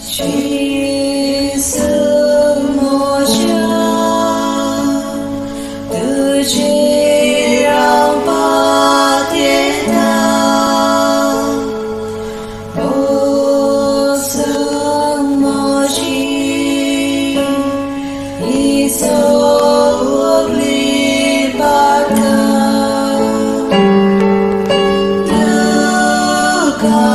जेजू म्हज्या तुजेर हांव पातयेतां भोगसून म्हजी हीं सगलीं पातकां तुका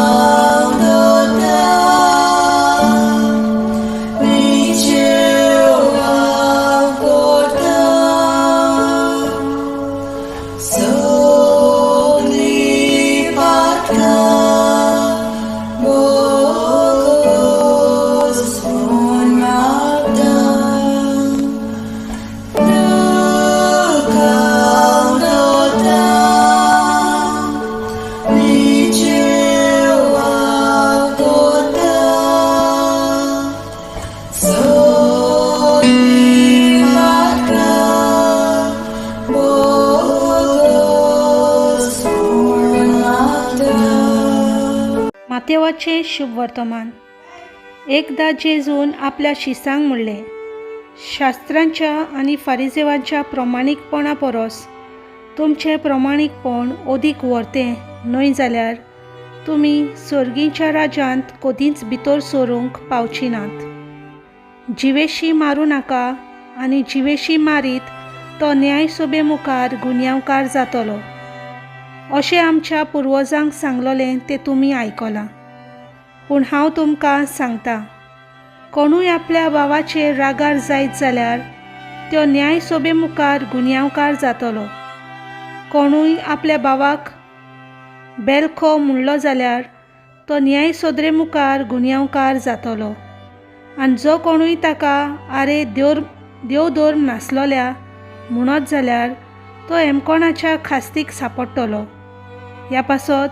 विचेव हांव करतां सगलीं पातकां भोगोस म्हूण मागतां तुका विचेव हांव करतां सगलीं पातकां भोगोस म्हूण मागतां. मातेवाचें शुभ वर्तमान. एकदां जेजून आपल्या शिसांक म्हणलें, शास्त्रांच्या आनी फारिजेवांच्या प्रमाणीकपणा परस तुमचें प्रमाणीकपण अदीक व्हरतें न्हय जाल्यार तुमी सर्गीच्या राज्यांत कदींच भितर सरूंक पावची नात. जिवेशी मारूं नाका आनी जिवेशी मारीत तो न्यायसभे मुखार गुन्यांवकार जातलो अशें आमच्या पुर्वजांक सांगलोलें तें तुमी आयकलां. पूण हांव तुमकां सांगता, कोणूय आपल्या भावाचेर रागार जायत जाल्यार त्यो न्यायसभे मुखार गुन्यांवकार जातलो. कोणूय आपल्या भावाक बेलखो म्हणलो जाल्यार तो न्यायसदरे मुखार गुन्यांवकार जातलो आनी जो कोणूय ताका आरे देव धर्म नासलोल्या म्हणत जाल्यार तो एमकोणाच्या खास्तीक सांपडटलो. ह्या पासत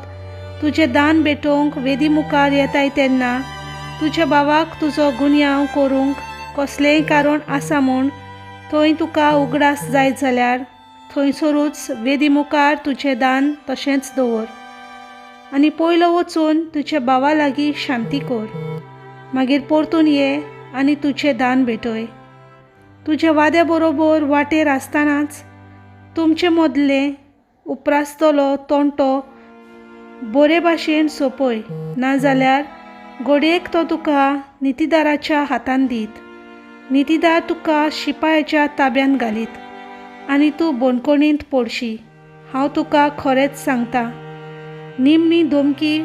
तुजें दान भेटोवंक वेदी मुखार येताय तेन्ना तुज्या भावाक तुजो गुन्यांव करूंक कसलेंय कारण आसा म्हूण थंय तुका उगडास जायत जाल्यार थंयसरूच वेदी मुखार तुजें दान तशेंच दवर आनी पयलो वचून तुज्या भावा लागीं शांती कर, मागीर परतून ये आनी तुजें दान भेटय. तुज्या वाद्या बरोबर वाटेर आसतनाच तुमचे मदलें उप्रासतलो तोंटो बरे भाशेन सोंपय, नाजाल्यार घडयेक तो तुका नितीदाराच्या हातान दीत, नितीदार तुका शिपायाच्या ताब्यांत घालीत आनी तूं बंदखणींत पडशी. हांव तुका खरेंच सांगता, निमणी धमकी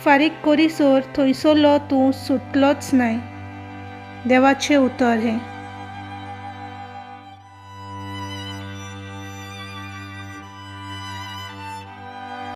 फारीक करीसर थंयसरलो तूं सुटलोच नाय. देवाचें उतर हें.